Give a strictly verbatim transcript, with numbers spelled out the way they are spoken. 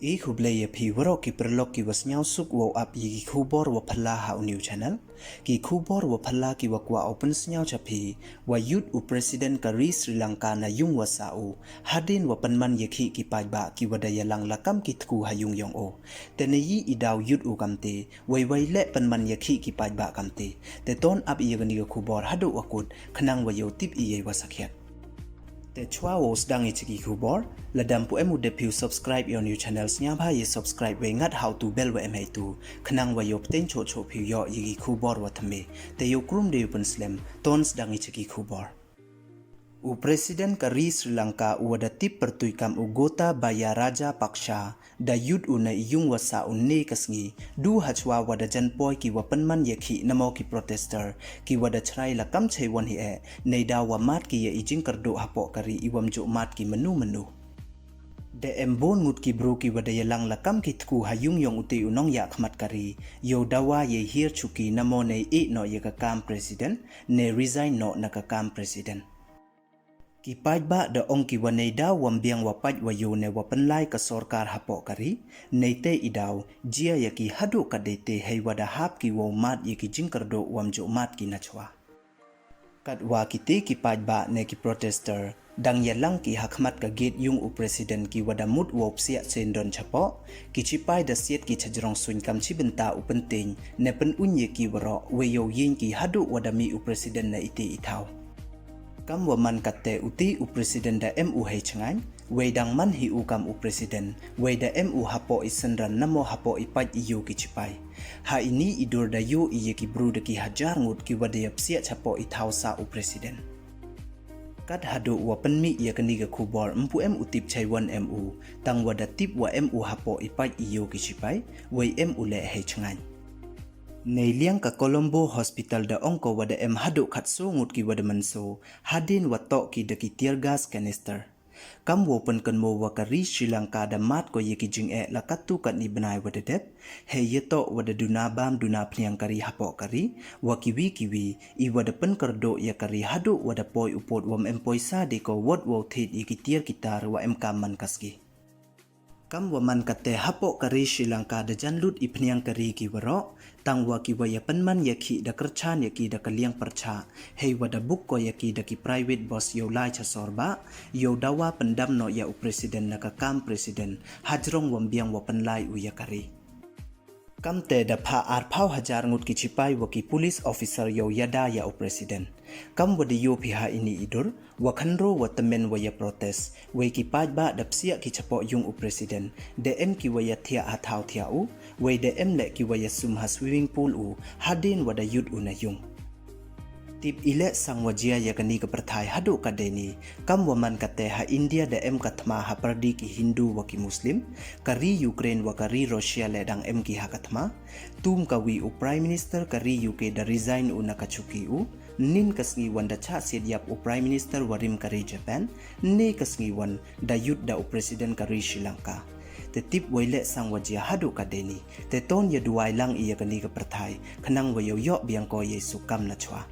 E khublei ya phi waroh ki paralok ki wa sniawsuk wow ap ya ki khubor wa phylla ha u new channel. Ki khubor wa phylla ki wa kwah u pynsniaw cha phi, wa yut u president ka ri Sri Lanka na yung wa sah u, hadien wa pynman ya ki ki paidbah ki wa da yalang lakam ki tku ha yung yong u. Te nei i daw yut u kamte, wei wei leh pynman ya ki ki paidbah kamte. Te ton ap ya kani ka khubor haduh wa kut, khnang wa yow tip ya i wa sakhiat. Te chwa wow sdang i cha ki khubor, lada ym pu em u dep phi u subscribe ya u new channel, sniawbha ya subscribe wei ngat ha u tu bell wa em heitu, khnang wa yow pteng choh choh phi u yoh ya ki khubor wa thymme. Te yow krum de u pynslem, ton sdang i cha ki khubor. U president ka ri Sri Lanka u wa da tip pyrtuit kam u Gotabaya Rajapaksa, da yut u na i yung wa sah u ne ka sngi, du hachwa wa da jan poi ki wa pynman ya ki namo ki protester, ki wa da chrai lakam chei wan hi e, nei daw wa mat ki ya i jingkyrduh hapoh ka ri i wam juh mat ki menu menu. Da em bun ngut ki bru ki wa da yalang lakam ki tku ha yung yong u te u nongyakhmat ka ri, yow dawa ya i hiar chuki namo nei e noh ya ka kam president, nei resign noh na ka kam president. Ki paidbah da ong ki wa nei daw wam biang wa pait wa yoh ne wa pynlai ka sorkar hapoh ka ri, nei te i daw, jia ya ki haduh ka dei te hei wa da hap ki wow mat ya ki jingkyrduh wam juh mat ki nachwa. Katwa ki te ki paidbah ne ki protester, dang yalang ki hakhmat ka gate yung u president ki wa da mut wow psiah syndon chapoh, ki chipai da siat ki chajrong suiñ kam chi bynta u pynteng, ne pynun ya ki waroh, wei yow yeng ki haduh wa da mih u president na i te i thaw. Kam wa man kate u te u president da em u hei chngaiñ, wei dang man hi u kam u president, wei da em u hapoh i synran namo hapoh i pait i yoh ki chipai. Ha ini i dur da yoh i ya ki bru da ki hajar ngut ki wa da ya psiah chapoh i thaw sah u president. Kat haduh wa pynmih ya kani ka khubor ym pu em u tip chei wan em u, tang wa da tip wa em u hapoh i pait i yoh ki chipai, wei em u leh hei chngaiñ. Nei liang ka Colombo Hospital da ong ko wa da em haduh khatsaw ngut ki wa da mynsaw, hadien wa toh ki da ki tear gas canister. Kam wow pynkynmaw wa ka ri Sri Lanka da mat ko ya ki jingeh la katu katni bnai wa da dep, hei ya toh wa da duna bam duna phniang ka ri hapoh ka ri, wa kiwi kiwi, i wa da pynkyrduh ya ka ri haduh wa da poi u pud wam em poisa de ko wat wow thied ya ki tear ki tar wa em kam man ka sngi. Kam wa man kate hapoh ka ri Sri Lanka da jan lut i phniang ka ri ki waroh, tang wa ki wa ya pynman ya ki da kyrchan ya ki da ka liang pyrchah, hei wa da book ko ya ki da ki private bus yow lai cha sorbah, yow dawa pyndam noh ya u president na ka kam president, hajrong wam biang wa pynlai u ya ka ri. Kamte da phah arphaw hajar ngut ki chipai wa ki police officer yow yada ya u president. Kam wa da yoh phi ha ini i dur, wa khynraw wa tymmen wa ya protest, wei ki paidbah da psiah ki chapoh yung u president, da em ki wa ya thiah ha thaw thiah u, wei da em leh ki wa ya sum ha swimming pool u, hadien wa da yut u na yung. Tip i leh sang wa jia ya kani ka pyrthai haduh ka dei ni, kam wa man kate ha India da em ka thma ha pyrdi ki Hindu wa ki Muslim, ka ri Ukraine wa ka ri Russia leh dang em ki ha ka thma. Tum ka wi u Prime Minister ka ri U K da resign u na ka chuki u, nin ka sngi wan da chah siat yap u Prime Minister wa rim ka ri Japan, ne ka sngi wan da yut da u President ka ri Sri Lanka. Te tip wei leh sang wa jia haduh ka dei ni, te ton ya duwai lang i ya kani ka pyrthai, khnang wa yow yoh biang ko ya i suk kam nachwa.